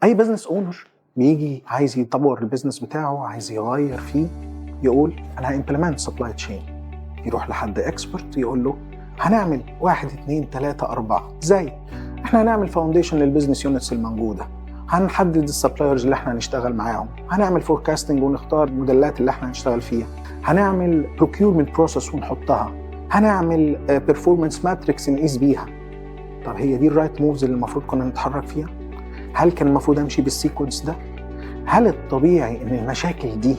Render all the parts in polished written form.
اي business owner بيجي عايز يطور ال business بتاعه، عايز يغير فيه، يقول انا ه implement supply chain. يروح لحد expert يقول له هنعمل واحد، اتنين، تلاتة، أربعة. ازاي؟ احنا هنعمل foundation لل business units الموجودة، هنحدد ال suppliers اللي احنا هنشتغل معاهم، هنعمل forecasting ونختار الموديلات اللي احنا هنشتغل فيها، هنعمل procurement process ونحطها، هنعمل performance matrix نقيس بيها. طب هي دي ال right moves اللي المفروض كنا نتحرك فيها؟ هل كان المفروض امشي بال sequence ده؟ هل الطبيعي ان المشاكل دي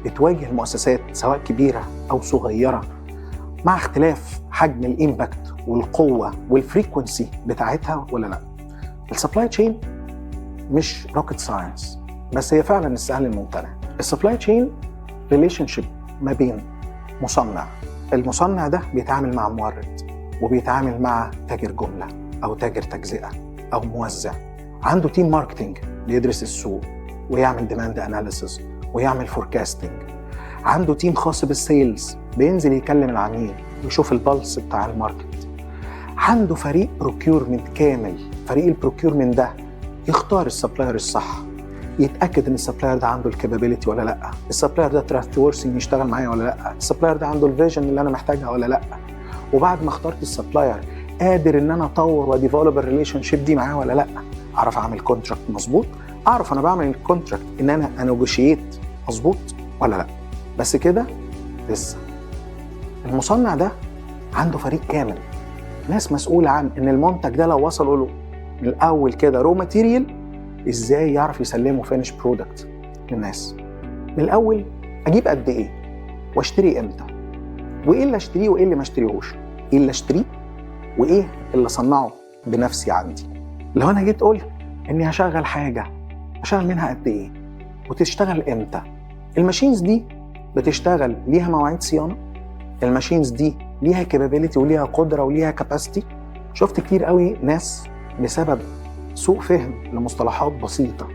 بتواجه المؤسسات سواء كبيرة او صغيرة مع اختلاف حجم ال impact والقوه وال frequency بتاعتها ولا لا؟ ال supply chain مش rocket science، بس هي فعلا السهل الممتنع. ال supply chain relationship ما بين مصنع، المصنع ده بيتعامل مع مورد وبيتعامل مع تاجر جملة او تاجر تجزئه او موزع، عنده team marketing بيدرس السوق ويعمل demand analysis ويعمل forecasting، عنده team خاص بال sales بينزل يكلم العميل ويشوف ال pulse بتاع ال market، عنده فريق procurement كامل. فريق ال procurement ده يختار ال supplier الصح، يتاكد ان ال supplier ده عنده ال capability ولا لا، ال supplier ده trustworthy يشتغل معايا ولا لا، ال supplier ده عنده ال vision اللي انا محتاجها ولا لا، وبعد ما اخترت ال supplier قادر ان انا اطور وا develop ال relationship دي معاه ولا لا، اعرف اعمل contract مظبوط، اعرف انا بعمل ال contract ان انا ا negotiate مظبوط ولا لا. بس كده؟ لسه المصنع ده عنده فريق كامل، ناس مسؤولة عن ان المنتج ده لو وصلوا له من الاول كده raw material ازاي يعرف يسلمه finished product للناس. من الاول اجيب قد ايه واشتري امتى وايه اللي اشتريه وايه اللي ما اشتريهوش، ايه اللي اشتريه وايه اللي اصنعه بنفسي عندي. لو انا جيت قلت اني هشغل حاجه، اشغل منها قد ايه وتشتغل امتى؟ ال machines دي بتشتغل ليها مواعيد صيانه؟ ال machines دي ليها capability وليها قدره وليها capacity؟ شفت كتير قوي ناس بسبب سوء فهم لمصطلحات بسيطة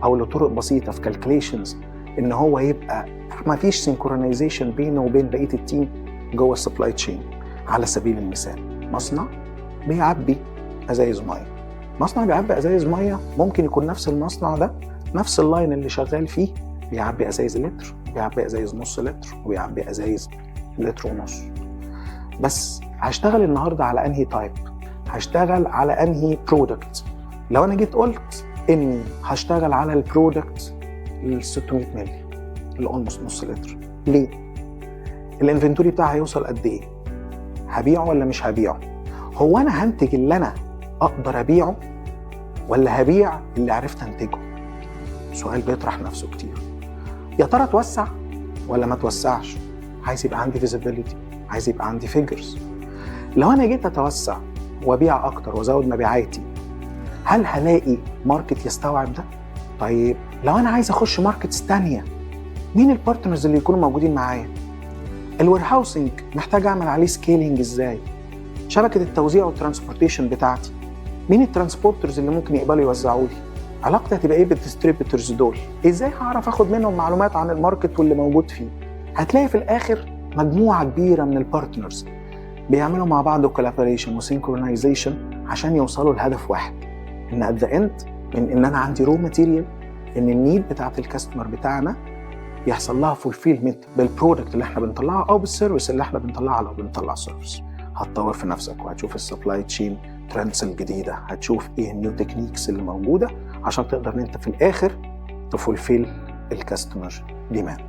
او لطرق بسيطة في calculations ان هو يبقى ما فيش synchronization بينه وبين بقية ال team جوه ال supply chain. على سبيل المثال، مصنع بيعبي ازايز ميه، مصنع بيعبي ازايز ميه، ممكن يكون نفس المصنع ده، نفس ال line اللي شغال فيه، بيعبي ازايز لتر، بيعبي ازايز نص لتر، وبيعبي ازايز لتر ونص. بس هشتغل النهارده على انهي type؟ هشتغل على انهي product؟ لو انا جيت قلت اني هشتغل على ال product ال 600 مللي، اللي almost نص لتر، ليه؟ ال inventory بتاعها هيوصل قد ايه؟ هبيعه ولا مش هبيعه؟ هو انا هنتج اللي انا اقدر ابيعه ولا هبيع اللي عرفت انتجه؟ سؤال بيطرح نفسه كتير. يا ترى توسع ولا ما توسعش؟ عايز يبقى عندي visibility، عايز يبقى عندي figures. لو انا جيت اتوسع وابيع اكتر وازود مبيعاتي، هل هلاقي market يستوعب ده؟ طيب لو انا عايز اخش markets تانية، مين ال partners اللي يكونوا موجودين معايا؟ ال warehousing محتاج اعمل عليه scaling ازاي؟ شبكة التوزيع وال transportation بتاعتي، مين ال transporters اللي ممكن يقبلوا يوزعوا لي؟ علاقتي هتبقى ايه بال distributors دول؟ ازاي هعرف اخد منهم معلومات عن ال market واللي موجود فيه؟ هتلاقي في الاخر مجموعة كبيرة من ال partners بيعملوا مع بعض collaboration و synchronization عشان يوصلوا لهدف واحد، ان at the end من ان انا عندي raw material، ان ال need بتاعت ال customer بتاعنا يحصل لها fulfillment بال product اللي احنا بنطلعه او بال service اللي احنا بنطلعها لو بنطلع service. هتطور في نفسك وهتشوف ال supply chain trends الجديده، هتشوف ايه ال new techniques اللي موجودة عشان تقدر ان انت في الاخر ت fulfill ال customer demand.